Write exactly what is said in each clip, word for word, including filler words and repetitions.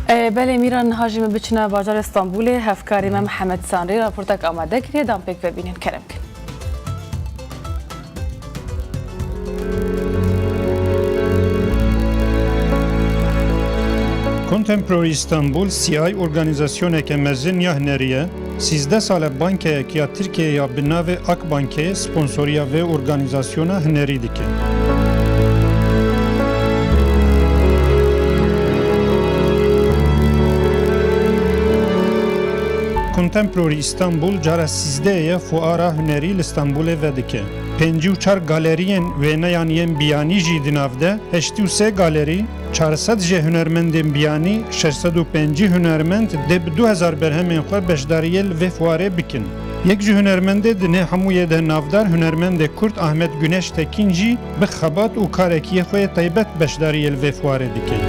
E, belê Mîran, niha jî me biçine bajarê Stenbolê, hevkarê me Mihemed Sanrî raportek amade kiriye, dan pêk vebînin, kerem kin. Contemporary Istanbul, C I, organîzasyoneke mezin ya hunerî ye. Sîzdeh sal e bankeyekiya Tirkiyeyê ya bi navê Akbankê sponsoriya vê organîzasyona hunerî dike. Contemporary Istanbul cara sîzdehê ye fuara hunerî li Stenbolê vedike. Pêncî û çar galeriyên wêneyan yên biyanî jî di nav de, heştê û sê galerî, çar sed jê hunermendên biyanî, şeş sed û pêncî hunermend dê bi du hezar berhemên xwe beşdariyê li vê fuarê bikin. Yek ji hunermendê di nê hemûyê de navdar hunermendê Kurd Ahmet Güneş Tekin jî bi xebat û karekî yê xwe yê taybet beşdariyê li vê fuarê dike.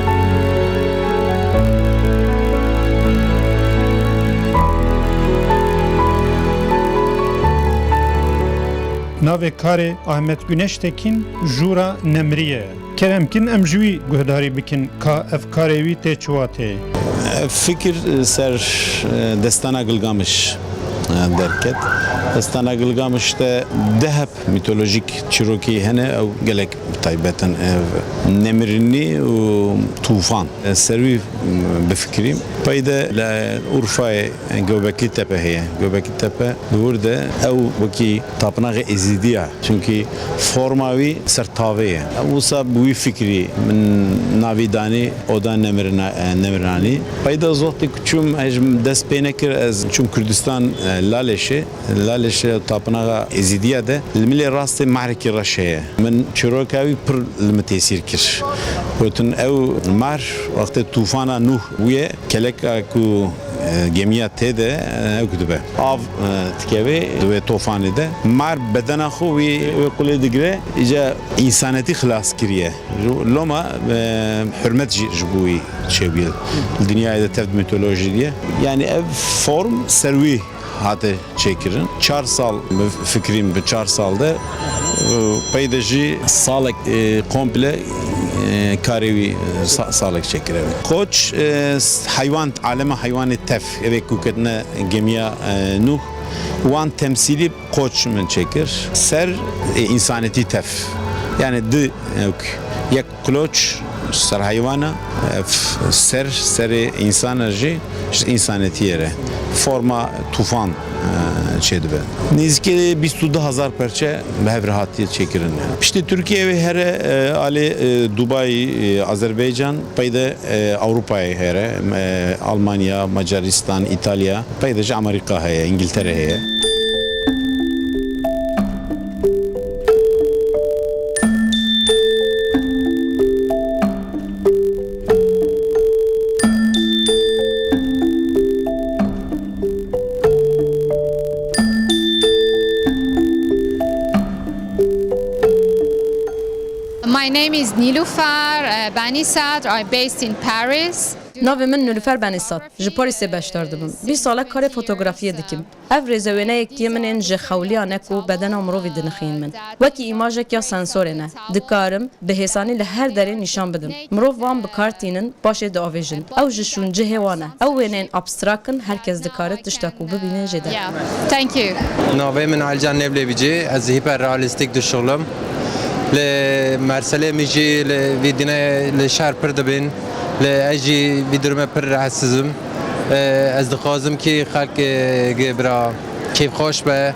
Navê karê Ahmet Güneş Tekin jûra Nemriyê ye. Kerem kin em ji wî guhdarî bikin ka ev karê wî tê çi wateyê. Ev fikir, e, ser, e, destana Gilgamiş, e, derket. Destana Gilgamiş de dehep mîtolojîk çîrokî hene, ew gelek taybet in. Ev nemirinî û tûfan. E, ser wî, m, bifikirîm. Peyde li Urfayê Göbekli Tepe heye. Göbekli Tepe li wir de ew wekî tapinaxê Êzîdiya. Çimkî forma wî ser tavê ye. Wisa bi wî fikrî min navî danî Oda Nemirna-, e, Nemiranî. Peyda ez wextê ku çûm, ez dest pê nekir, ez çûm Kurdistan, e, Lalêşê. Lalêşê tapinaxa Êzîdiya de li milê rastê marekî reş heye. Min çîroka wî pir li min tesîr kir. Gotin ew mar wextê tûfana Nûh bûye, keleka ku, e, gemiya tê de, e, ew ku dibe. Av, e, dikeve di wê tofanê de. Mar bedena xwe wî, wê qulê digire, îca însanetî xilas kiriye. Loma, e, hurmet jî ji bo wî çêbûye. Li dinyayê de tev di mîtolojî diye. Yani ev form ser wî hate çêkirin. Çar sal, bi fikrîm bi çar sal de, e, peyde jî salek, e, komple, e, karê wî, e, sa-, salek çêkireve. Koç, e, s-, heywan, alema heywanê tev, evê ku ketine gemiya, e, Nûh, wan temsîlî koç min çêkir. Ser, e, însanetî tev. Yani di, e, yek Kloç ser heywana, e, f-, ser, serê însana jî ji însanetiyê re forma tûfan, e, çêdibe. Nêzîkî bîst û du hezar perçe bi hev re hatiye çêkirin. Piştî Tirkiye wê here, e, alê, e, Dubayî, e, Azerbaycan, peyde, e, Ewropayê here, e, Almanya, Macaristan, Îtalya, peyde jî Amerîka heye, Îngiltere heye. My name is Nilüfer, uh, Banisadr. I'm based in Paris. Navê min Nilüfer Benisat. Ji Parîsê beşdar dibim. Bîst sal e karê fotografiyê dikim. Ev rêzewêneyek yê min ên ji xewliya ne ku bedena mirovî dinixînin min. Wekî îmajek ya sensorê ne. Dikarim bi hêsanî li her derê nîşan bidim. Mirov wan bi kar tînin, paşê diavêjin. Ew ji şûncihê wan e. Ew wêneyên abstrak in, her kes dikare tişta ku bibîne jê derxe. Yeah. Thank you. Navê min Alican Neblêbicî, ez hiperrealîstîk dişuxlim. Li merselê min jî li vî dînê li şer pir dibin. Li ez jî vî durumê pir rehetsiz im. Ee, ez dixwazim ki xelk, e, gi bira kêfxweş be,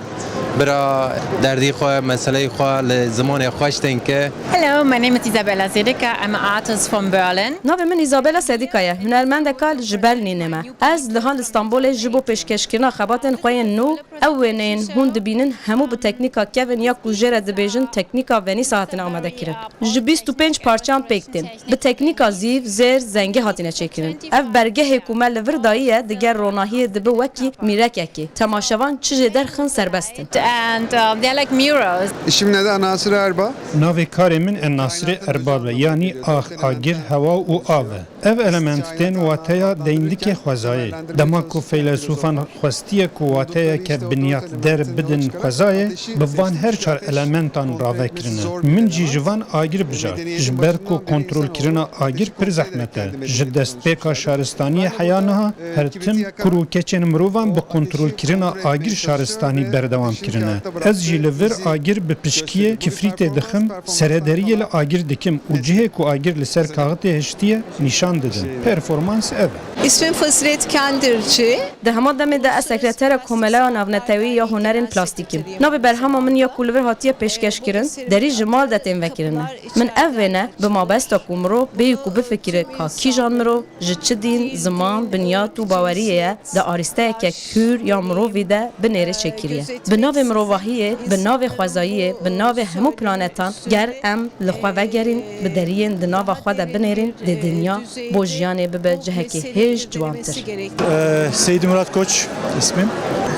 bira derdî xwe, meseleyê xwe li zimanê xweş tên ke. Hello, my name is Isabella Zedika. I'm an artist from Berlin. Navê min Isabella Sedika ye. Hunermendeka ji Berlînê me. Ez niha li Stenbolê ji bo pêşkêşkirina xebatên xwe yên nû, ew wêneyên hûn dibînin, hemû bi teknîka kevin ya ku jê re dibêjin teknîka Venîsa hatine amadekirin. Ji bîst û pênc parçeyan pêk tên. Bi teknîka zîv, zêr, zengî hatine çêkirin. Ev bergehê ku me li vir dayiye, digel ronahiyê dibe wekî mîrekekê. Temaşevan çi jê derxin serbest in. And, um, they're like murals. İsim nedir? Nasir Erba. Navê karê min e Nasirê Erbab e, yanî ax, agir, hewa û av e. Ev element tên wateya deyndikê xwezayê. Dema ku feylesûfan xwestiye ku wateyeke binyatder bidin xwezayê, bi van her çar elementan rave kirine. Min jî ji van agir bijart. Ji ber ku kontrolkirina agir pir zehmet e. Ji destpêka şaristaniyê heya niha her tim kur û keçên mirovan bi kontrolkirina agir şaristanî berdewam kirine. Ez jî li vir agir bi pişkiyê kifrîtê dixim, serederiyê li agir dikim û cihê ku agir li ser kaxitê hiştiye nîşan didim. Performans ev e. İsmim Fazilet Kendirci. Di hema demê de ez sekretera Komeleya Navnetewî ya Hunerên Plastîk im. Navê berhema min ya ku li vir hatiye pêşkeşkirin, derî ji mal de tên vekirine. Min ev wêne bi mabesta ku mirov bêyî ku bifikire ka kîjan mirov, ji çi dîn, ziman, binyat û baweriyê ye, di arîsteyeke kûr ya mirovî de binêre çêkiriye. Bi navê mirovahiyê, bi navê xwezayiyê, bi navê hemû planetan, ger em li xwe vegerîn, bi deriyên di nava xwe de binêrîn, dê dinya bo jiyanê bibe cihekî hêj ciwantir. Ee, Seydi Murat Koç ismim.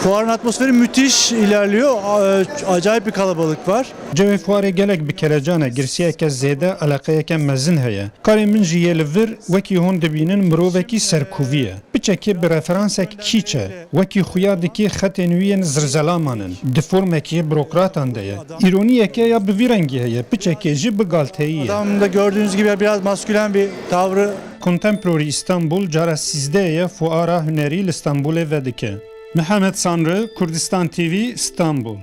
Fuarın atmosferi müthiş ilerliyor. Ee, acayip bir kalabalık var. Cewê fuarê gelek bi kelecan e, girsiyeke zêde, eleqeyeke mezin heye. Karê min jî yê li vir, wekî hûn dibînin, mirovekî serkûvî ye. Piçekê bi referansek kîç e. Wekî xuya dikê xetên wî yên zirzelaman in. Di formekî burokratan de ye. Îroniyeke ya bi vî rengî heye, piçekê jî bi galteyî ye. Adam da gördüğünüz gibi biraz maskülen bir tavrı. Contemporary Istanbul cara sîzdeh ye fuara hunerî li Stenbolê vedike. Mihemed Sanrı, Kurdistan T V, Stenbol.